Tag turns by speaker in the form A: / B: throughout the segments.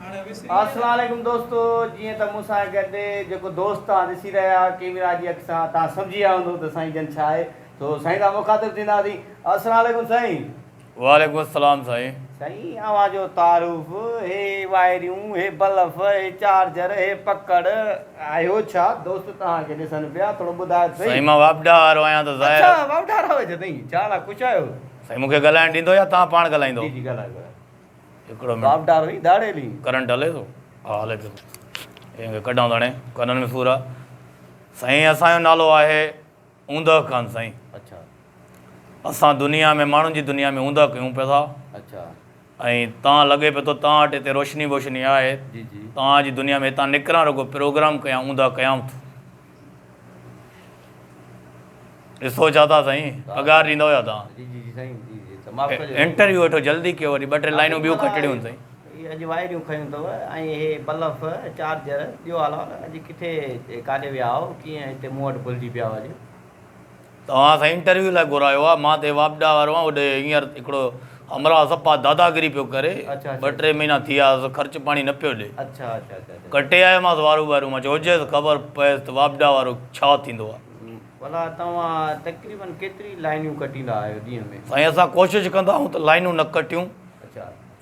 A: اسلام عليڪم دوستو جيئن ته مون سان گڏ جيڪو دوست توهان ڏسي رهيا آهيو ڪيميرا جي اک سان توهان سمجهي ويا هوندو ته سائين جن ڇا آهي سو سائين سان مخاطب ٿينداسين اسلام عليڪم سائين.
B: وعليڪم السلام سائين.
A: سائين اوهان جو تعارف هي وائريون هي بلف هي چارجر هي پڪڙ آهيو ڇا دوست توهان کي ڏسن پيا ٿورو ٻڌايو ته سهي.
B: سائين مان واپڊا وارو آهيان ته ظاهر.
A: اڇا واپڊا وارو آهيو ڇا سائين ڇا حال آهي خوش آهيو.
B: سائين مون کي ڳالهائڻ ڏيندو يا توهان پاڻ ڳالهائيندو.
A: جي جي ڳالهايو ڳالهايو.
B: هڪڙو منٽ.
A: باپ ڊارو ئي ڌاڙيلي.
B: ڪرنٽ هلي ٿو؟ ها هلي پيو. هن کي ڪڍان ٿو هاڻي ڪنن ۾ سور آ. سائين اسان جو نالو آهي اوندهه خان سائين.
A: اڇا.
B: اسان دنيا ۾ ماڻهن جي دنيا ۾ اوندهه ڪيون پيا ٿا.
A: اڇا.
B: ۽ تان لڳي پيو ٿو تان وٽ هتي روشني بوشني آهي.
A: جي جي.
B: تان جي دنيا ۾ هتان نڪران رڳو پروگرام ڪيان اوندهه ڪيان ٿو. ڏسو ڇا ٿا سائين پگهار ڏيندو يا تان.
A: جي جي جي سائين جي جي ته معاف ڪجو.
B: انٽرويو وٺو جلدي ڪيو وري ٻه ٽي لائنون ٻيون ڪٽڻيون آهن سائين.
A: هي اڄ وائريون کنيون اٿو ۽ هي بلف چارجر ٻيو حال احوال اڄ ڪٿي ڪاڏي ويا آهو ڪيئن هتي مون وٽ ڀلجي پيا آهو اڄ.
B: توهان سائين انٽرويو لاء گهرايو آهي مان ته واپڊا وارو آهيان هوڏي هينئر هڪڙو همراهه صفا داداگيري پيو ڪري ٻه ٽي مهينا ٿي ويا اٿس خرچ پاڻي نه پيو ڏي ڪٽي آيومانس وارو ٻارو مان چيو هجيس خبر پئيس ته واپڊا وارو ڇا ٿيندو آهي.
A: ڀلا توهان تقريبن ڪيتري لائنيون ڪٽيندا آهيو ڏينهن ۾؟
B: سائين اسان ڪوشش ڪندا آهيون ته لائنون نه ڪٽيون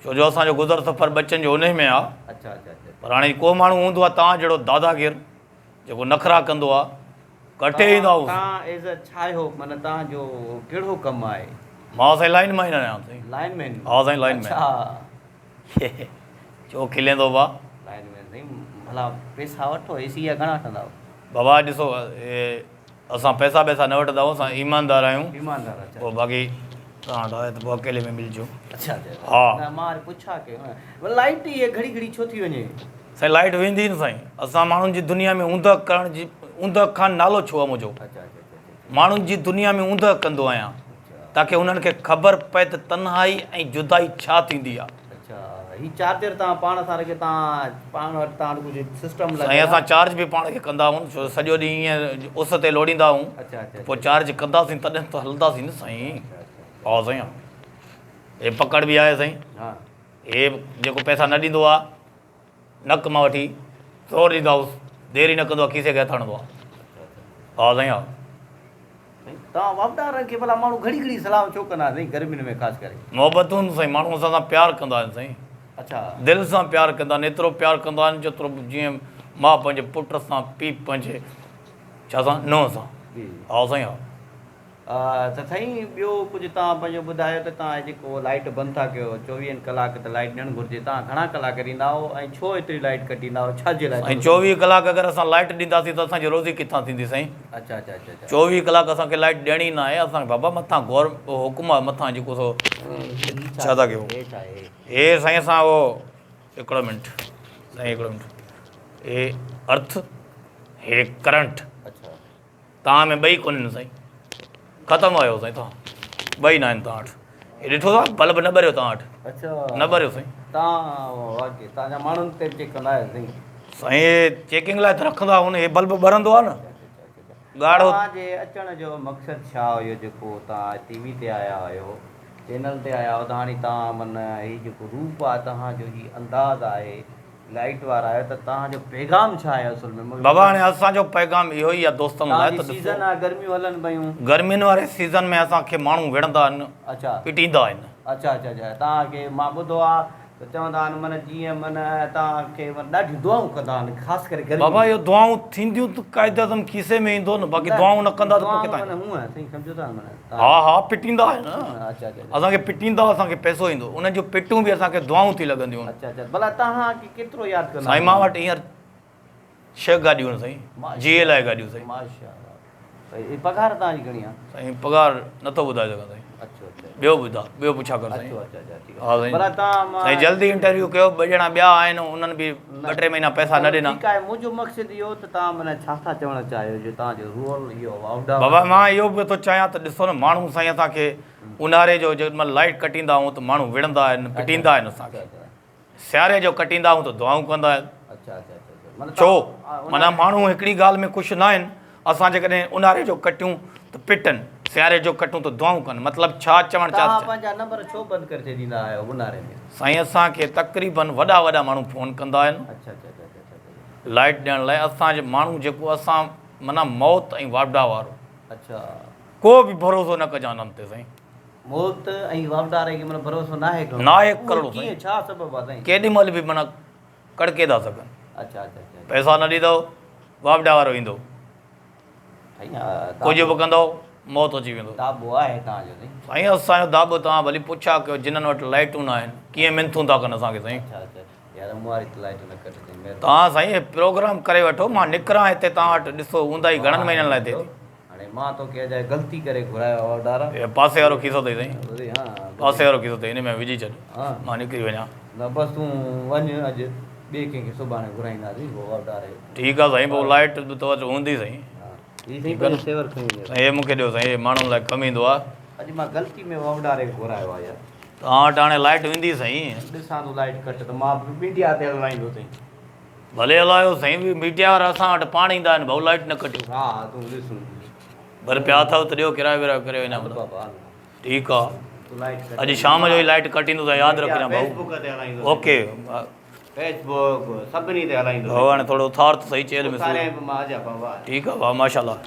B: ڇو جو اسان جو گذر سفر ٻچن جو انهي ۾ آهي پر هاڻي ڪو ماڻهو هوندو آهي توهان جهڙو داداگير جيڪو نخرا ڪندو آ ڪٽي ايندا هوس.
A: توهان ايز ا ڇا آهيو معنيٰ توهان جو ڪهڙو ڪم آهي؟
B: مان سائين لائين مين آهيان سائين.
A: لائين مين؟
B: ها سائين لائين مين.
A: اڇا.
B: ڇو کلين ٿو ڀا؟
A: لائين مين سائين ڀلا پيسا وٺو اي سي جا گهڻا وٺندا آهيو؟
B: بابا ڏسو اسان پئسا ٻئسا نه وٺندا آهيون اسان ايماندار آهيون.
A: ايماندار اڇا.
B: پوء باقي توهان وٽ آهي ته پوء اڪيلي ۾ ملجو.
A: اڇا اڇا.
B: ها.
A: نه مان وري پڇا ڪيو لائيٽ هي گهڙي گهڙي ڇو ٿي وڃي؟
B: سائين لائيٽ ويندي نه سائين اسان ماڻهن جي دنيا ۾ اوندهه ڪرڻ جي اوندهه خان نالو ڇو آهي منهنجو ماڻهن جي دنيا ۾ اوندهه ڪندو آهيان تاڪي انهن کي خبر پئي ته تنهائي ۽ جدائي ڇا ٿيندي آهي. سائين اسان چارج به پاڻ کي ڪندا آهيون ڇو سڄو ڏينهن ائين اس تي لوڙيندا آهيون پوء چارج ڪنداسين تڏهن ته هلنداسين نه سائين ها سائين هي پڪڙ به آهي سائين هي جيڪو پئسا نه ڏيندو آهي نڪ مان وٺي زور ڏيندا هئس، دير ئي نه ڪندو آ، کيسي کي هٿ هڻندو آ. ها سائين ها.
A: سائين توهان واپڊارن کي ڀلا ماڻهو گهڙي گهڙي سلام ڇو ڪندا آهن سائين گرمين ۾ خاص ڪري.
B: محبتون سائين ماڻهو اسان سان پيار ڪندا آهن سائين.
A: اڇا.
B: دل سان پيار ڪندا آهن ايترو پيار ڪندا آهن جيترو جيئن ماء پنهنجي پٽ سان پيء پنهنجي ڇا سان نونهن سان.
A: جي.
B: ها سائين ها.
A: ته سائين ٻيو ڪجهه توهان پنهنجو ٻڌايو ته توهان جيڪو لائيٽ بند ٿا ڪيو چوويهن ڪلاڪ ته لائيٽ ڏيڻ گهرجي توهان گهڻا ڪلاڪ ڏيندا آهيو ۽ ڇو ايتري لائيٽ ڪٽيندا آهيو ڇا جي لاء
B: سائين چوويهه ڪلاڪ اگر اسان لائيٽ ڏينداسين ته اسان جي روزي ڪٿان ٿيندي سائين
A: اڇا اڇا اڇا اڇا
B: چوويهه ڪلاڪ اسان کي لائيٽ ڏيڻي نه آهي اسان بابا مٿان گور حڪم آهي مٿان جيڪو سو ڇا ٿا ڪيو
A: هي ڇا آهي
B: هي سائين اسان اهو هڪڙو منٽ سائين هڪڙو منٽ هي ارٿ هي ڪرنٽ
A: اڇا
B: توهان ۾ ٻئي ڪونهن سائين. ختم آهيو سائين توهان. ٻئي ناهن توهان وٽ. هي ڏٺو ٿا بلب نه ٻريو توهان وٽ.
A: اڇا.
B: نه ٻريو سائين.
A: توهان واقعي توهان جا ماڻهن تي به چيڪ ڪندا آهيو سائين.
B: سائين هي چيڪنگ لاء ته رکندا هون هي بلب ٻرندو آهي نه. ڳاڙهو.
A: توهان جي اچڻ جو مقصد ڇا هيو جيڪو توهان ٽي وي تي آيا آهيو چينل تي آيا آهيو ته هاڻي توهان من هي جيڪو روپ آهي توهان جو هي انداز آهي لائيٽ وارا آهيو ته توهان جو پيغام ڇا آهي اصل ۾ مونکي
B: بابا هاڻي اسان جو پيغام اهو ئي آهي دوستن لاء
A: توهان
B: ته
A: جي
B: ڏسو
A: سيزن آهي گرميون هلن پيون.
B: گرمين واري سيزن ۾ اسان کي ماڻهو وڙهندا آهن
A: اڇا
B: پٽيندا آهن.
A: اڇا اڇا اڇا توهان کي مان ٻڌو آهي ته چوندا آهن من جيئن من توهان کي من ڏاڍيون دعائون ڪندا آهن خاص ڪري گرمي
B: بابا
A: ۾.
B: اهو دعائون ٿينديون ته قائد اعظم کيسي ۾ ايندو نه باقي
A: نه
B: دعائون نه ڪندا ته پوء
A: دعائون
B: ڪٿان
A: من
B: ايندو.
A: هونء سائين سمجهو ٿا من
B: ها ها پٽيندا آهن
A: اڇا اڇا
B: اسان کي پٽيندا اسان کي پئسو ايندو انهن جون پٽون به اسان کي دعائون ٿي لڳنديون
A: اڇا اڇا ڀلا توهان کي ڪيترو ياد ڪندا
B: سائين مان وٽ هينئر ڇهه گاڏيون آهن سائين جي ايل I گاڏيون سائين
A: ماشاءالله سائين پگهار توهان جي گهڻي آهي
B: سائين پگهار نٿو ٻڌائي سگهان سائين
A: اڇا اڇا
B: ٻيو ٻڌا ٻيو پڇا ڪر سائين
A: اڇا اڇا اڇا ٺيڪ
B: ها سائين
A: ڀلا توهان
B: سائين جلدي انٽرويو ڪيو ٻه ڄڻا ٻيا آهن انهن به ٻه ٽي مهينا پئسا نه ڏنا.
A: ٺيڪ آهي منهنجو مقصد اهو ته توهان معنيٰ ڇا ٿا چوڻ چاهيو جو توهان جو رول اهو واوڊا
B: بابا مان اهو به ٿو چاهيان ته ڏسو نه ماڻهو سائين اسان کي اونهاري جو جيڏي مهل لائيٽ ڪٽيندا آهيون ته ماڻهو وڙهندا آهن پٽيندا آهن اسان کي سياري جو ڪٽيندا آهيون ته دعائون ڪندا آهن ڇو معنيٰ ماڻهو هڪڙي ڳالهه ۾ خوش نه آهن اسان جيڪڏهن اونهاري جو ڪٽيون ته پٽن، سياري جو ڪٽون ته دعائون ڪن. مطلب ڇا چوڻ
A: توهان پنهنجا نمبر ڇو بند ڪري ڇڏيندا آهيو اونهاري ۾؟
B: سائين اسان کي تقريبن وڏا وڏا ماڻهو فون ڪندا آهن لائيٽ ڏيڻ لاء اسان جي ماڻهو جيڪو اسان معنيٰ موت ۽ واپڊا وارو ڪو به ڀروسو نه ڪجان انهن تي سائين.
A: موت ۽ واپڊا واري کي معنيٰ ڀروسو ناهي ڪرڻو.
B: ناهي ڪرڻو سائين.
A: ڪيئن ڇا سبب آهي سائين؟
B: ڪيڏي مهل به معنيٰ ڪڙڪي ٿا سگهن. پئسا نه ڏيندؤ واپڊا وارو ايندو. ڪجهه به ڪندؤ موت اچي ويندو.
A: داٻو آهي توهان جو سائين.
B: سائين اسان جو داٻو توهان ڀلي پڇا ڪيو جنھن وٽ لائيٽون نه آهن ڪيئن منٿون ٿا ڪن اسان کي سائين. توهان سائين هي پروگرام ڪري وٺو مان نڪران هتي توهان وٽ ڏسو اونداهي گهڻن مهينن لاء ٿئي ٿي. هي پاسي وارو کيسو اٿئي سائين پاسي وارو کيسو اٿئي ان ۾ وجهي ڇڏ مان نڪري وڃان. ٺيڪ آ سائين پوء لائيٽ به تو وٽ هوندي سائين. سائين هي مون کي ڏيو سائين هي ماڻهن لاء ڪم ايندو آ.
A: اڄ مان غلطي ۾ ووڊاري کي گهرايو آ يار.
B: توهان وٽ هاڻي لائيٽ ويندي سائين.
A: ڏسان ٿو لائيٽ ڪٽ ته مان به ميڊيا تي هلائيندو سائين.
B: ڀلي هلايو سائين به ميڊيا وارا اسان وٽ پاڻ ايندا آهن ڀائو لائيٽ نه ڪٽيو.
A: ها ها تون ڏس.
B: ڀر پيا اٿو ته ڏيو ڪرايو ورايو ڪري وڃان
A: هل بابا هل.
B: ٺيڪ آ اڄ شام جو ئي لائيٽ ڪٽيندو ته ياد رکجان ڀائو. اوڪي.
A: فيس بوڪ سڀني تي هلائيندو
B: ڀاء هاڻي ٿورو اٿار ته سهي چيلهه ۾ سور
A: اٿاريان به مان اجا بابا
B: ٺيڪ آ ڀاء ماشاءالله.